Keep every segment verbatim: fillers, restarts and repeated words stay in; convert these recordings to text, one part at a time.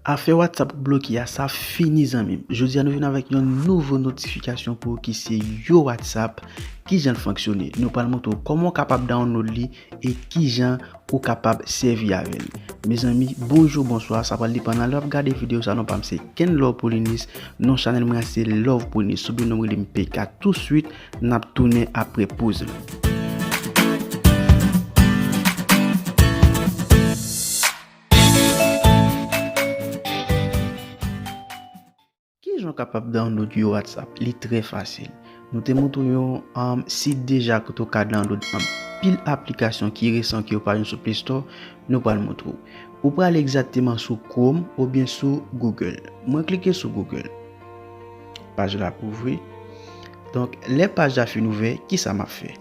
Afè WhatsApp bloke a, sa fini, zanmi m. Jodi a nou vin avèk yon nouvo notifikasyon pou ou ki se Yo WhatsApp. Kijan l fonksyone? Nou pral montre w kòman w kapab download li e kijan ou kapab sèvi avè l. Mezanmi, bonjou, bonswa, sa pral depann nan lè w ap gade videyo sa. Non pa m se Kenlor Polynice, non chanèl mwen an se Love Polynice. Sou byen non, rele m P K. Touswit, n ap tounen apre poz la. Kijan w kapab download Yo WhatsApp? Li trè fasil. Nou te montre w yon, um, sit deja kote w ka download anpil aplikasyon ki resan ke yo pa jwenn sou Play Store. Nou pral montre w. Ou prale egzakteman sou Chrome oubyen sou Google. Mwen klike sou Google. Paj la ap ouvri. Donk, lè paj la fin ouvè, kisa m ap fè?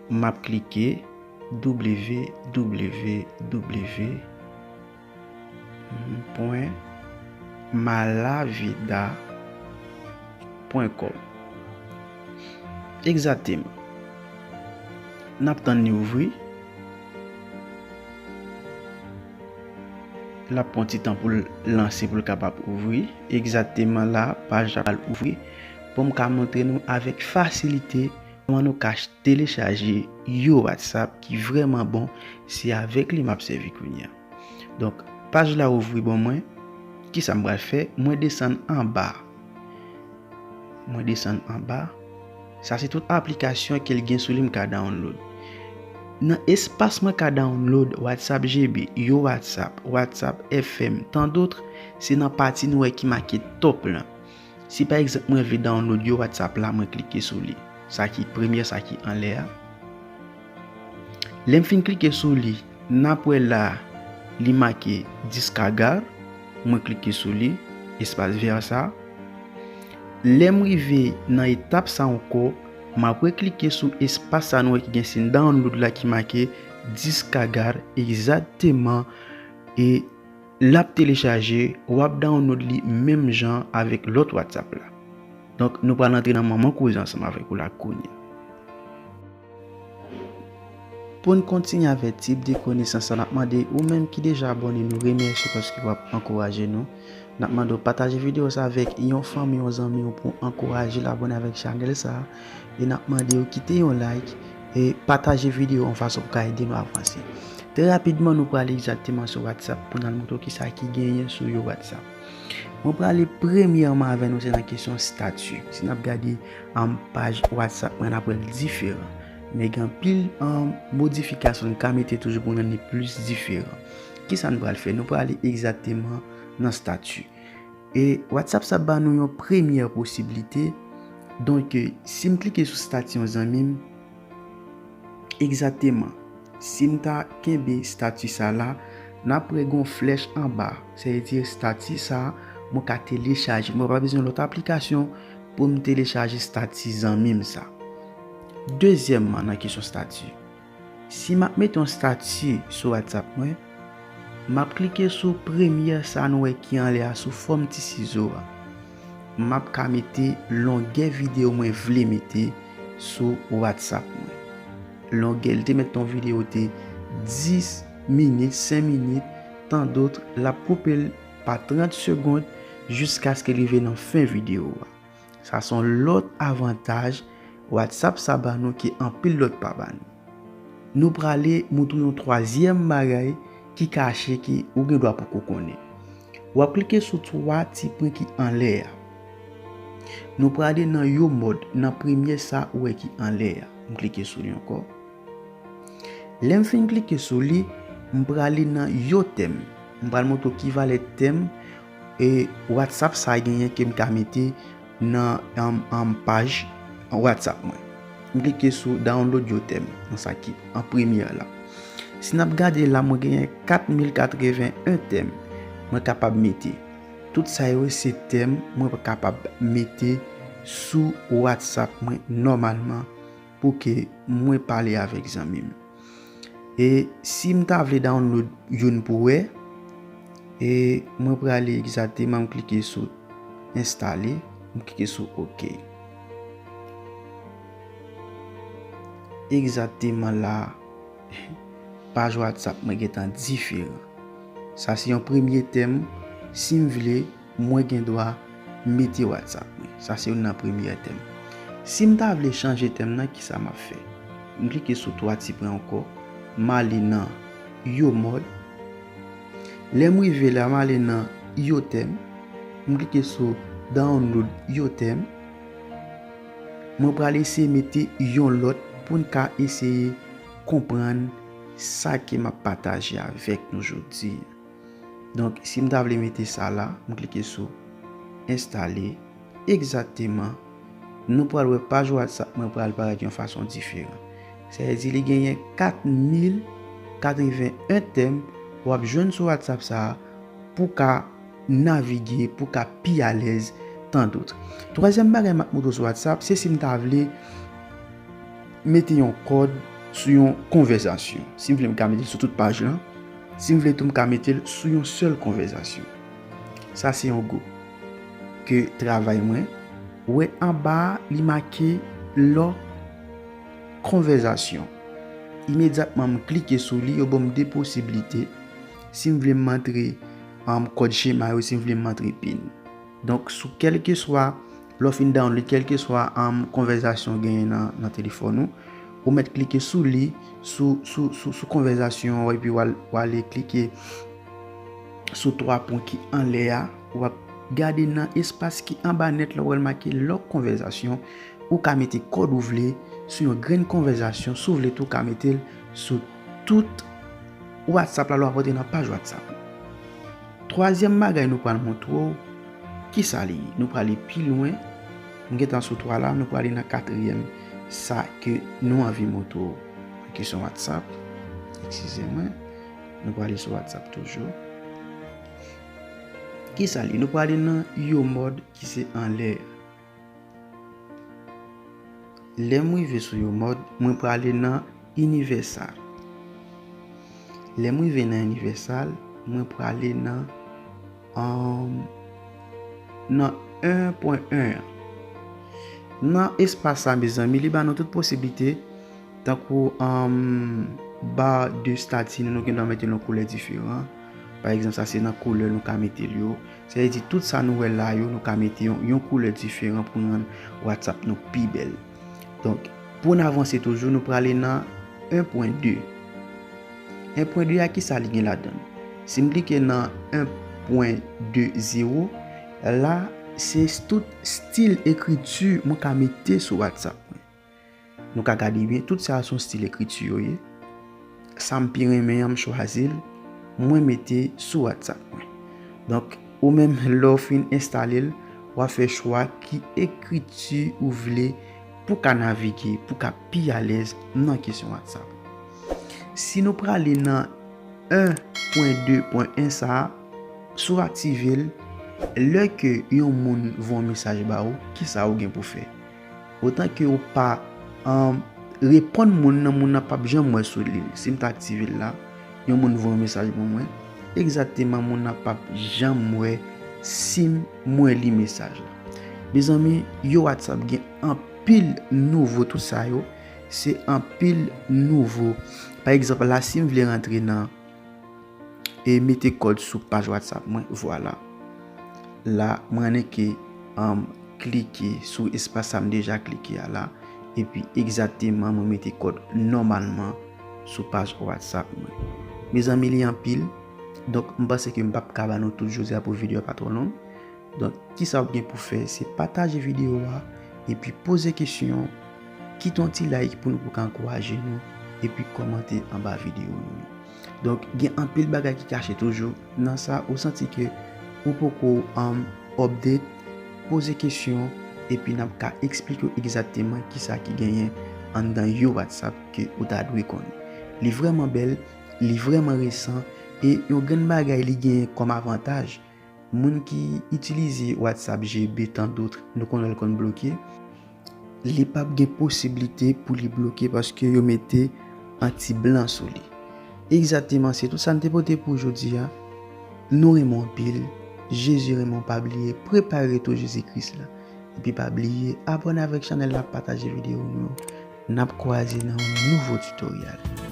M ap klike w w w pwen malavida pwen kòm. Egzakteman. N ap tann li ouvri. L ap pran ti tan pou l lanse, pou l kapab ouvri. Egzakteman la, paj la pral ouvri. Pou m ka montre nou avèk fasilite kòman nou ka telechaje Yo WhatsApp ki vrèman bon, se avèk li m ap sèvi kounye a. Donk, paj la ouvri ban mwen. Kisa m pral fè? Mwen desann anba. Mwen desann anba. Sa se tout aplikasyon ke l gen sou li m ka download. Nan espas mwen ka download WhatsApp G B, Yo WhatsApp, WhatsApp F M, tant d'autres, se nan pati nou wè ki make top lan. Si pa egzanp mwen vle download Yo WhatsApp la, mwen klike sou li. Sa ki premye, sa ki anlè a. Lè m fin klike sou li, n ap wè la, li make descargar. Mwen klike sou li, espas vè sa. Lè m rive nan etap sa ankò, m ap reklike sou espas sa nou wè ki gen siy download la ki make descargar egzakteman. E l ap telechaje, w ap download li menm jan avèk lòt WhatsApp la. Donk, nou pral antre nan moman koze ansanm avèk ou la kounye a. Pou n kontinye avèk tip de konesans sa, n ap mande ou menm ki deja abòne, nou remèsye paske w ap ankouraje nou. N ap mande w pataje videyo sa avèk yon fanmi, yon zanmi w pou ankouraje l abòne avèk chanèl sa. E n ap mande w kite yon like e pataje videyo an fason pou ka ede nou avanse. Trè rapidman, nou prale egzakteman sou WhatsApp pou n al montre w kisa ki genyen sou Yo WhatsApp. Mwen prale premyèman avè nou, se nan kesyon stati. Si n ap gade, um, paj WhatsApp mwen, n ap wè l diferan. Men gen anpil, um, modifikasyon n ka mete toujou pou n rann li plis diferan. Kisa n pral fè? Nou prale egzakteman nan stati. E WhatsApp sa ban nou yon premyè posiblite. Donk, si m klike sou stati yon zanmi m, egzakteman, si m ta kenbe stati sa la, n ap wè gon flèch anba. Sa vle di stati sa, mwen ka telechaje. Mwen pa bezwen lòt aplikasyon pou m telechaje stati zanmi m sa. Dezyèmman, nan kesyon stati. Si m ap mete yon stati sou WhatsApp mwen, m ap klike sou premyè sa nou wè ki anlè a sou fòm ti sizo a. M ap ka mete longè videyo mwen vle mete sou WhatsApp mwen. Longè l te mèt yon videyo te dis minit, senk minit, tant d'autres, l ap koupe l pa trant segonn jiskaske l rive nan fen videyo a. Sa se yon lòt avantaj WhatsApp sa ba nou ke anpil lòt pa ba nou. Nou prale montre w yon twazyèm bagay ki kache ke ou gen dwa poko konnen. W ap klike sou twa ti pwen ki anlè a. Nou prale nan Yo Mode, nan premye sa ou wè ki anlè a. M klike sou li ankò. Lè m fin klike sou li, m prale nan Yo Tèm. M pral montre w ki valè tèm e WhatsApp sa genyen ke m ka mete nan, um, um, paj WhatsApp mwen. M klike sou download Yo Tèm, nan sa ki an premyè la. Si n ap gade la, mwen genyen kat mil katreven en tèm mwen kapab mete. Tout sa yo se tèm mwen kapab mete sou WhatsApp mwen nòmalman pou ke mwen pale avèk zanmi m. E si m ta vle download youn pou wè, e mwen prale egzakteman, m klike sou enstale, m klike sou oke. Egzakteman la, paj WhatsApp mwen gentan diferan. Sa se yon premye tèm, Si m vle, mwen gen dwa mete WhatsApp mwen. Sa se youn nan premyè tèm. Si m ta vle chanje tèm nan, kisa m ap fè? M klike sou twa ti pwen ankò, m ale nan Your Mode. Lè m rive la, m ale nan Your Theme, m klike sou Download Your Theme. Mwen pral eseye mete yon lòt pou n ka eseye konprann sa ke m ap pataje avèk nou jodi. Donk, si m ta vle mete sa la, m klike sou enstale. Egzakteman, nou pral wè paj WhatsApp mwen pral parèt yon fason diferan. Sa vle di li genyen kat mil katreven en tèm w ap jwenn sou WhatsApp sa a pou ka navige, pou ka pi alèz, tandot. Twazyèm bagay m ap montre w sou WhatsApp, se si m ta vle mete yon kòd sou yon konvèsasyon. Si m vle, m ka mete l sou tout paj lan. Si m vle tou, m ka mete l sou yon sèl konvèsasyon. Sa se yon gwo ke travay mwen. Wè anba a, li make lò konvèsasyon. Imedyatman m klike sou li, yo ban m de posiblite. Si m vle m antre, um, kòd chema yo, si m vle m antre pin. Donk, sou kèlkeswa, lè w fin download, kèlkeswa, um, konvèsasyon w genyen nan, nan telefòn ou, ou mèt klike sou li, sou, sou, sou, sou konvèsasyon an, epi w al, w ale klike sou twa pwen ki anlè a, w ap gade nan espas ki anba nèt la, w al make lòk konvèsasyon, ou ka mete kòd ou vle sou yon grenn konvèsasyon, si w vle tou, w ka mete l sou tout WhatsApp la, lè w ap antre nan paj WhatsApp. Twazyèm bagay nou pral montre w, kisa li ye? Nou prale pi lwen. M gentan sou twa la, nou prale nan katriyèm, sa ke nou anvi montre w. Kesyon WhatsApp. Eskize mwen. Nou prale sou WhatsApp toujou. Kisa li? Nou prale nan Your Mode ki se anlè. Lè m rive sou Your Mode, mwen prale nan inivèsal. Lè m rive nan inivèsal, mwen prale nan, um, nan en pwen en an. Nan espas sa, mezanmi, li ba nou tout posiblite, tankou, um, ba de stati nou, nou gen dwa mete l yon koulè diferan. Pa egzanp, sa se nan koulè nou ka mete l yo. Sa vle di tout sa nou wè la yo, nou ka mete yon, yon koulè diferan pou n rann WhatsApp nou pi bèl. Donk, pou n avanse toujou, nou prale nan en pwen de. En pwen de a, kisa li gen ladan l? Si m klike nan en pwen de zewo, la, se tout stil ekriti mwen ka mete sou WhatsApp mwen. Nou ka gade byen, tout sa a se yon stil ekriti yo ye. Sa m pi renmen an, m chwazi l, mwen mete sou WhatsApp mwen. Donk, ou menm, lè w fin enstale l, w a fè chwa ki ekriti ou vle pou ka navige, pou ka pi alèz nan kesyon WhatsApp. Si nou prale nan en pwen de pwen en sa a, si w aktive l, lè ke yon moun voye yon mesaj ba ou, kisa ou gen pou fè? Otan ke ou pa, um, reponn moun nan, moun nan p ap janm wè sou li. Si m ta aktive l la, yon moun voye yon mesaj ban mwen, egzakteman moun nan p ap janm wè si mwen li mesaj la. Mezanmi, yo WhatsApp gen anpil nouvote, tout sa yo, se anpil nouvo. Pa egzanp, la, si m vle rantre nan e mete kòd sou paj WhatsApp mwen, vwala. La, mwen annik, um, klike sou espas sa m deja klike a la, epi egzakteman mwen mete kòd nòmalman sou paj WhatsApp mwen. Mezanmi, li anpil, donk m panse ke m p ap ka ba nou tout jodi a pou videyo a pa twò long. Donk, kisa w gen pou fè? Se pataje videyo a, epi poze kesyon, kite yon ti like pou nou, pou ka ankouraje nou, epi kòmante anba videyo nou yo. Donk, gen anpil bagay ki kache toujou nan sa. Ou santi ke ou poko, um, update, poze kesyon, epi n ap ka eksplike w egzakteman kisa ki genyen anndan yon WhatsApp ke ou ta dwe konnen. Li vrèman bèl, li vrèman resan, e yon grenn bagay li genyen kòm avantaj, moun ki itilize WhatsApp G B, tandot, nou konnen l konn bloke, li p ap gen posiblite pou li bloke paske yo mete anti blan sou li. Egzakteman, se tout sa n te pote pou jodi a. Nou renmen w anpil. Jezi renmen w, pa bliye, prepare retou Jezi Kris la. Epi pa bliye, abòne avèk chanèl la, pataje videyo nou yo. N ap kwaze nan yon nouvo tutorial.